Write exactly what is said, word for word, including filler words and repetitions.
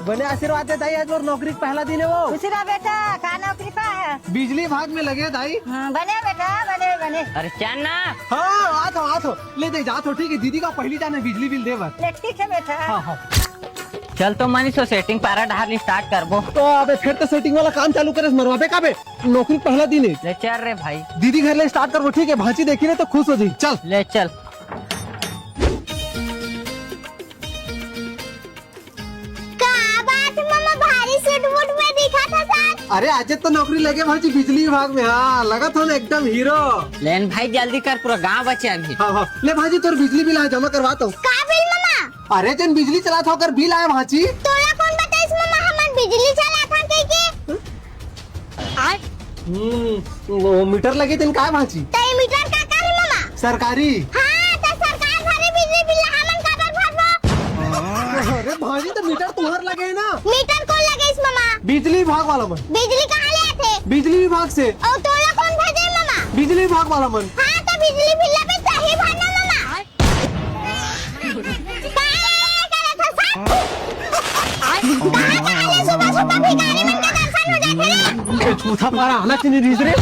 बने आशीर्वाद दे दाई, आज मोर नौकरी के पहला दिन हे वो। खुशी रह बेटा, का नौकरी पाए हे? बिजली विभाग में लगे दाई। हाँ, बने बेटा, बने, बने। अरे चल ना। हाँ, आत हो, आत हो। ले दे, जात हो, ठीक हे। दीदी का पहली जाना हे बिजली बिल दे बर। ले ठीक हे बेटा। हाँ, हाँ। चल तो मनीष, वो setting पारा डाल start करबो। तो अबे फिर तो setting वाला काम चालू करे, मरवाबे का बे? नौकरी के पहला दिन हे। ले चल रे भाई। दीदी घर ले start करबो, ठीक हे? भांची देखी ना तो खुश हो जाई। चल। ले चल। का बात ममा, भारी suit वूट में दिखत हस आज? अरे आज तो नौकरी लगे भांची बिजली विभाग में। हाँ, लगत हो ना एकदम हीरो। लेन भाई जल्दी कर, पूरा गांव बचे अभी। हाँ, हाँ। ले भांची तोर बिजली बिल आय, जमा करवात हो। का बिल ममा? अरे जेन बिजली चलात हो ओकर बिल आय भांची। तोला कोन बताइस ममा हमन बिजली चलात हन कहिके? हम्म, वो मीटर लगे तेन काय भांची? त ये मीटर का का हे ममा? सरकारी। हाँ, त सरकार भरे बिजली बिल ला हमन काबर भरबो? अरे भांची, त मीटर तुंहर लगे हे ना? मीटर कोन लगइस ममा? बिजली विभाग वाला मन। बिजली कहाँ ले आथे? बिजली विभाग से। अउ तोला कोन भेजे ममा? बिजली विभाग वाला मन। हाँ, त बिजली बिल ला भी तहीं भरना ममा। काय करत हस? कहाँ, कहाँ ले सुबह सुबह भिखारी मन के दर्शन हो जाथे रे? ये चूथा पारा आना चाहिए रे।